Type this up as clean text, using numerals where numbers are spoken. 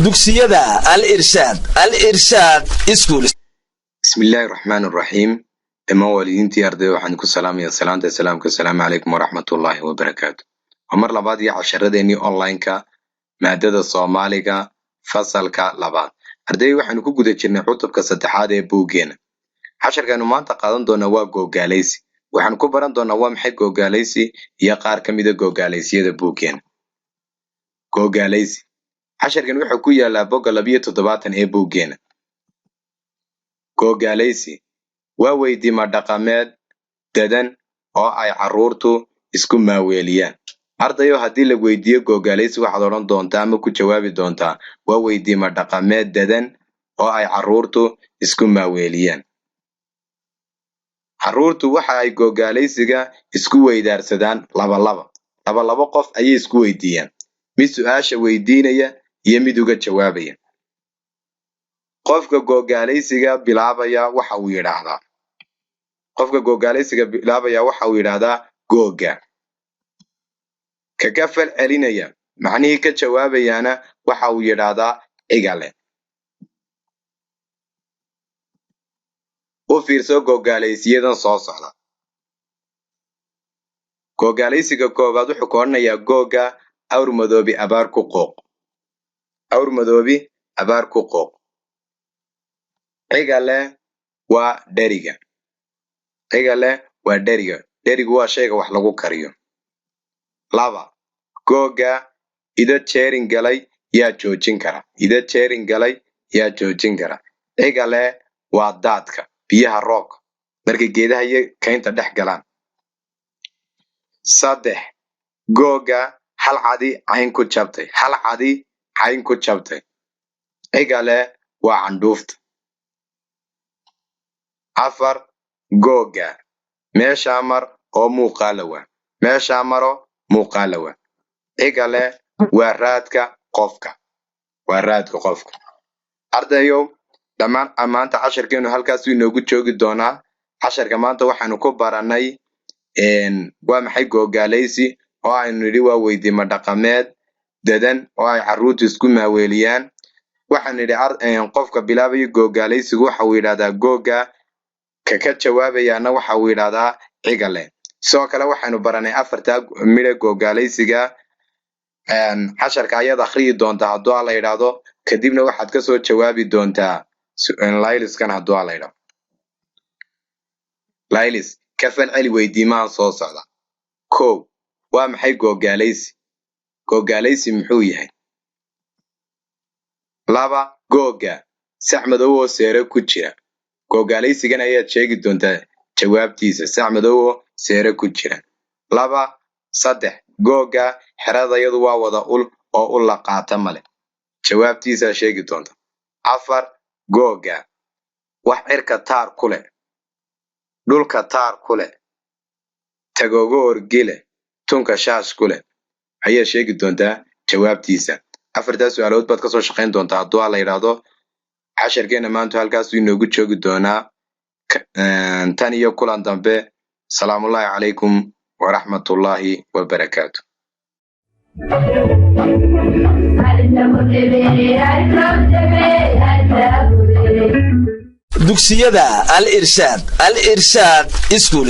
Dugsiyada Al Irshaad, Al Irshaad School. Bismillaahi raxmaan raxiim. Dhammaan waalidiintii, ardayda, waxaan ku salaamaya salaanta Islaamka. Asalaamu calaykum waraxmatullaahi wabarakaatu. Waa mar labaad iyo casharadeenii online-ka, maadada Soomaaliga, fasalka labaad. Ardayda, waxaanu ku guda jirnay cutubka saddexaad ee buuggeena. Casharkaanu maanta qaadan doonaa waa googaalaysi. Waxaanu ku baran doonaa waa maxay googaalaysi iyo qaar ka mida googaalaysyada buuggeena. Googaalaysi casharkan wuxuu ku yaalaa bogga 72 ee buuggeena. Googaalaysi waa weydiimo dhaqameed dadan oo ay carruurtu isku maaweeliyaan. Ardayo, haddii la weydiiyo googaalaysi, waxaad odhan doontaa ama ku jawaabi doontaa: waa weydiimo dhaqameed dadan oo ay carruurtu isku maaweeliyaan. Carruurtu waxa ay googaalaysiga isku weydaarsadaan laba laba. Laba labo qof ayay isku weydiiyaan, mid su-aasha weydiinaya iyo mid uga jawaabaya. Qofka googaalaysiga bilaabaya waxa uu yidhaahdaa, qofka googaalaysiga bilaabaya waxa uu yidhaahdaa "googa". Ka fal celinaya, macnihii ka jawaabayaana, waxa uu yidhaahdaa "cigale". U fiirso googaalaysiyadan soo socda. Googaalaysiga koowaad wuxuu ka odhanayaa: "Googa, awr madoobi abaar ku qooq, awr madoobi abaar ku qooq." Cigale waa dheriga. Cigale waa dheriga. Dherigu waa shayga wax lagu kariyo. Laba, "Googa, ido jeerin galay yaa joojin kara? Ido jeerin galay yaa joojin kara?" Cigale waa daadka biyaha roobka markay geedaha iyo kaynta dhex galaan. Saddex, "Googa, hal cadi cayn ku jabtay, hal cadi cayn ku jabtay." Cigale waa candhuufta. Afar, "Googa, meeshaa mar oo muuqaalawa, meeshaa maro muuqaalawa." Cigale waa raadka qofka, waa raadka qofka. Ardayow, dhammaan maanta casharkeenu halkaasuu inoogu joogi doonaa. Casharka maanta waxaanu ku baranay waa maxay googaalaysi, oo aynu nidhi waa weydiimo dhaqameed dadan oo ay carruurtu isku maaweeliyaan. Waxaan nidhi qofka bilaabaya googaalaysigu waxa uu yidhahdaa "googa", ka jawaabayaana waxa uu yidhahdaa "cigale". Sidoo kale waxaynu baranay afartaa midhe googaalaysiga. Casharka ayaad akhriyi doontaa hadduu Alla yidhaahdo, kadibna waxaad kasoo jawaabi doontaa layliskan hadduu Alla yidhahdo. Laylis: ka falceli weydiimahan soo socda. Kow, waa maxay googaalaysi? Googaalaysi muxuu yahay? Laba, "Googa, sac madow oo seere ku jira." Googaalaysigan ayaad sheegi doontaa jawaabtiisa: sac madow oo seere ku jira. Laba, saddex, "Googa, xeradayadu waa wada ul oo ul la qaata male." Jawaabtiisaa sheegi doonta. Afar, "Googa, wax cirka taar ku leh, dhulka taar ku leh, tagoogo orgi leh, tunka shaash ku leh," ayaa sheegi doontaa jawaabtiisa. Afartaas su-aalood baad kasoo shaqayn doontaa hadduu Alla yidhaahdo. Casharkeena maanta halkaasuu inoogu joogi doonaa. Tan iyo kulan dambe, salaamullaahi calaykum waraxmatullaahi wabarakaatu. Dugsiyada Al Irshaad, Al Irshaad School.